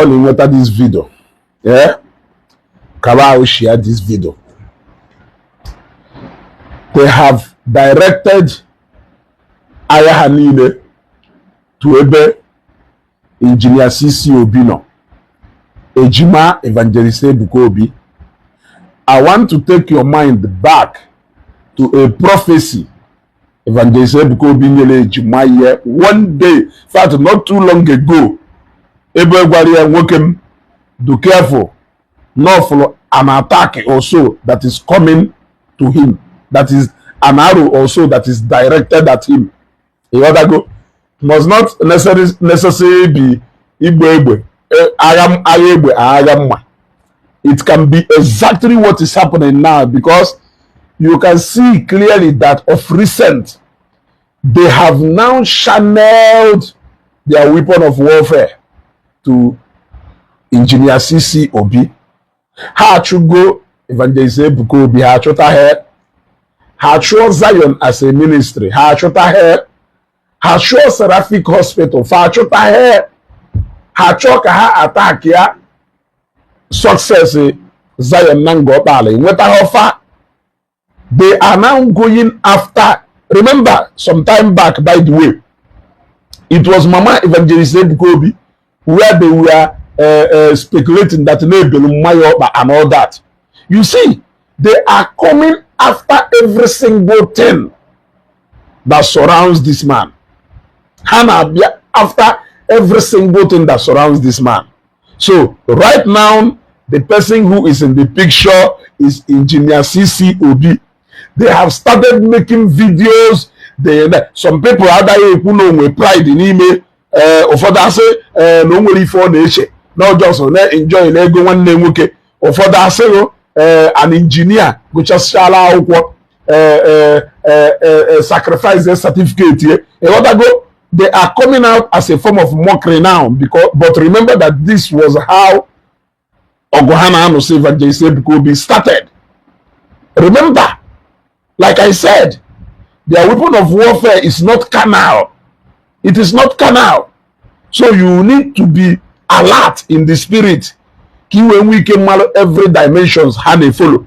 Ọ na-enweta this video, yeah? Kaba ahụ share this video. They have directed agha ha niile to ebe Engineer CC Obi nọ, ejima Evangelist Ebuka Obi. I want to take your mind back to a prophecy Evangelist Ebuka Obi nyere ejima ihe one day, in fact not too long ago, ebe gwara ya, "Nwoke m, do careful not an attack also that is coming to him, that is an arrow also that is directed at him." Ịghọtago? Must not necessarily be igbe egbe, agha, agha egbe, agha mma. It can be exactly what is happening now, because you can see clearly that of recent they have now channeled their weapon of warfare to Engineer CC Obi. Ha achụgo Evangelist Ebuka Obi, ha achụta ha. Ha chụọ Zion as a ministry, ha achụta ha. Ha chụọ Seraphic Hospital, fa achụta ha. Ha chọọ ka ha attack ya success Zion na Ngor Okpala, nweta ha ọfa. They are now going after. Remember, some time back, by the way, it was Mama Evangelist Ebuka Obi where they were speculating that na-ebelu mmanya ọkpa and all that. You see, they are coming after every single thing that surrounds this man. Ha na-abịa after every single thing that surrounds this man. So right now, the person who is in the picture is Engineer CC Obi. They have started making videos. They, some people adaghị ekwu na onwe pride n'ime ee, ụfọdụ asị ee na o nwere ife ọ na-eche na ọjọọ na-enjoy na ego nwanne nwoke. Ụfọdụ asịghị ee an engineer gụchasịala akwụkwọ ee ee sacrifice certificate ye. Ịghọtago? They are coming out as a form of mockery now, because, but remember that this was how ọgụ ha na-anụsị Evangelist Ebuka Obi started. Remember, like I said, their weapon of warfare is not carnal. It is not carnal. So you need to be alert in the spirit ka i wee nwee ike mmalụ every dimensions ha na-follow.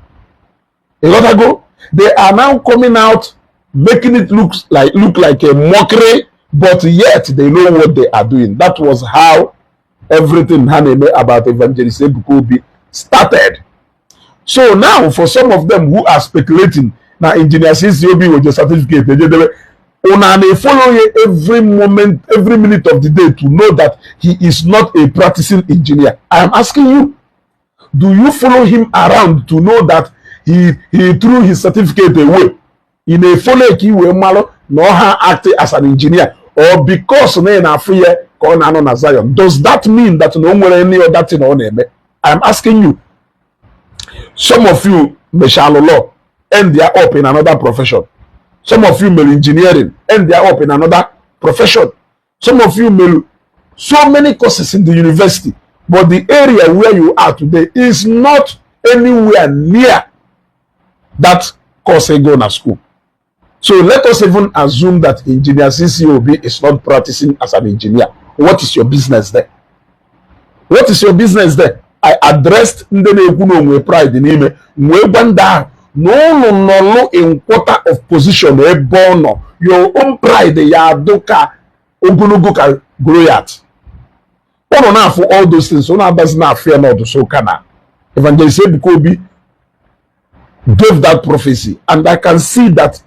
Ịghọtago? They are now coming out making it look like a mockery, but yet they know what they are doing. That was how everything ha na-eme about Evangelist Ebuka Obi started. So now, for some of them who are speculating na Engineer CC Obi weje certificate ejedebe, una na-follow ya every moment, every minute of the day to know that he is not a practicing engineer? I am asking you, do you follow him around to know that he threw his certificate away? Ị na-follow ka i wee malụ na ọ ha act as an engineer, or because na ị na-afụ ya ka ọ na-anọ na Zion, does that mean that na o nwere any other thing ọ na-eme? I am asking you. Some of you mechalụ law, end their up in another profession. Some of you mere engineering, end their up in another profession. Some of you mere so many courses in the university, but the area where you are today is not anywhere near that course go na school. So let us even assume that Engineer CC Obi is not practicing as an engineer. What is your business there? What is your business there? I addressed ndị na-ekwu na onwe pride n'ime wee gwa ndị ahụ na ụnụ nọlụ in quarter of position ebe ọ nọ. Your own pride ya adụ ka ogologo ka Goliath. Ụnụ na-afụ all those things, ụnụ abazi na-afụ ya n'ọdụ. So ka na Evangelist Ebuka Obi gave that prophecy, and I can see that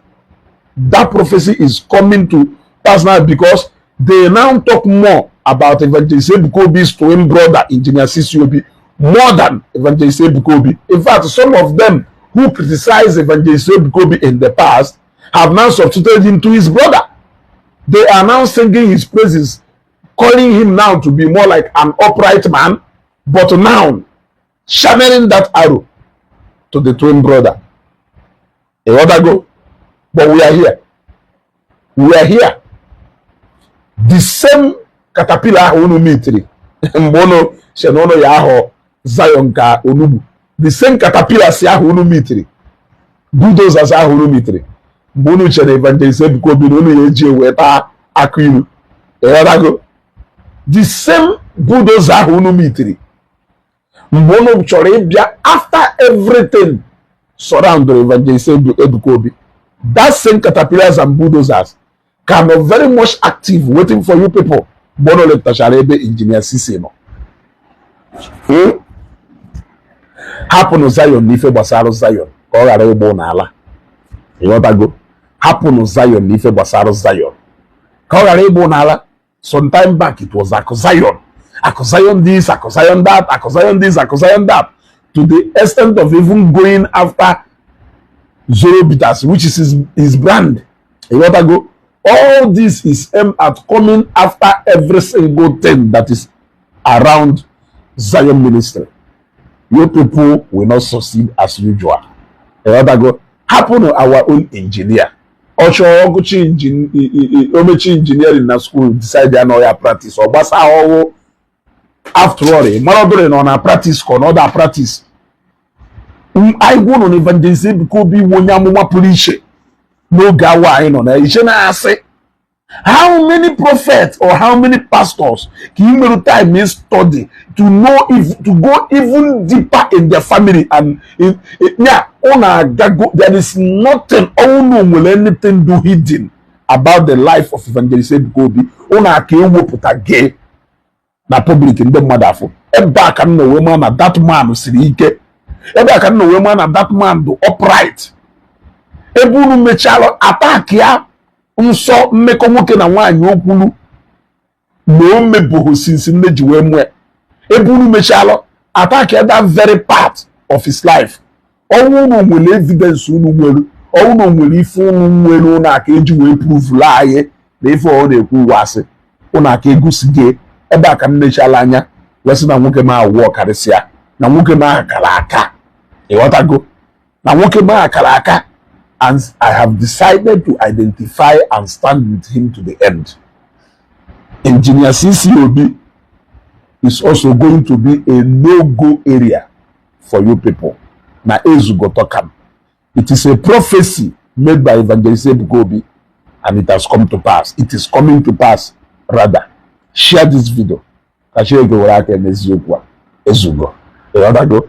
that prophecy is coming to pass now, because they now talk more about Evangelist Ebuka Obi's twin brother, Engineer CC Obi, more than Evangelist Ebuka Obi. In fact, some of them who criticized Evangelist Ebuka Obi in the past have now substituted him to his brother. They are now singing his praises, calling him now to be more like an upright man, but now channeling that arrow to the twin brother. Ịghọtago? But we are here. We are here. The same caterpillar ahụ unu mitiri mgbe unu si na unu ya ahụ Zion ka onugbu, the same caterpillars ahụ unu mitiri, bulldozers ahụ unu mitiri mgbe unu chere Evangelist Ebuka Obi na unu ya eji wee taa akụ ilu. Ịghọtago? The same bulldozer ahụ unu mitiri mgbe unu chọrọ ịbịa after everything surround Evangelist Ebuka Obi, that same caterpillars and bulldozers can be very much active, waiting for you people mgbe unu lepụtachara ebe Engineer CC nọ. Hapụnụ Zion n'ife gbasara Zion ka ọ ghara ịgba n'ala. Ịghọtago? Hapụnụ Zion n'ife gbasara Zion ka ọ ghara ịgba n'ala. Some time back it was Akụ Zion, Akụ Zion this, Akụ Zion that, Akụ Zion this, Akụ Zion that, to the extent of even going after Zoro Bitters, which is his brand. Ịghọtago? All this is aimed at coming after every single thing that is around Zion ministry. You people will not succeed as usual. Ịghọtago? Hapụnụ our own engineer. Ọ chọọ ọgụchi omechi engineering na school, decide ya na ọ ya practice, ọ gbasa ọwụ. After all, ị mara ọdụrụ na ọ na practice ka ọ na ọ da practice. Anyị gwa ụnụ na Evangelist Ebuka Obi iwu onye amụma pụrụ iche n'oge awa anyị nọ na iche na-asị, how many prophets or how many pastors ka ị nwere time in study to know, if to go even deeper in their family and in yeah, unu agago? There is nothing unu nwere anything do hidden about the life of Evangelist Ebuka Obi unu aka ewepụta gị na public ndị mmadụ afụ. Ebe a ka m na wee maa na that man siri ike. Ebe a ka m na wee maa na that man dị upright. Ebe unu mechara attack ya nsọ mmekọ nwoke na nwaanyị, okwulu na o mebụghị since nne ji wee mụọ. Ebe unu mechala attack ya that very part of his life, ọnwụ unu nwere evidence unu nwere, ọnwụ unu nwere ife unu nwere, unu aka eji wee prove anyị na ife ọ na-ekwu uwe asị, unu aka egosi. Ebe a ka m mechala anya wee sị na nwoke m awụọ karịsịa, na nwoke m ahụ kara aka. Ịghọtago? Na nwoke m ahụ kara aka, and I have decided to identify and stand with him to the end. Engineer CC Obi is also going to be a no-go area for you people. Na Ezugo talk am. It is a prophecy made by Evangelist Ebuka Obi, and it has come to pass. It is coming to pass, rather. Share this video. Ka Chineke were aka emeziokwu a. Ezugo. Ịghọtago?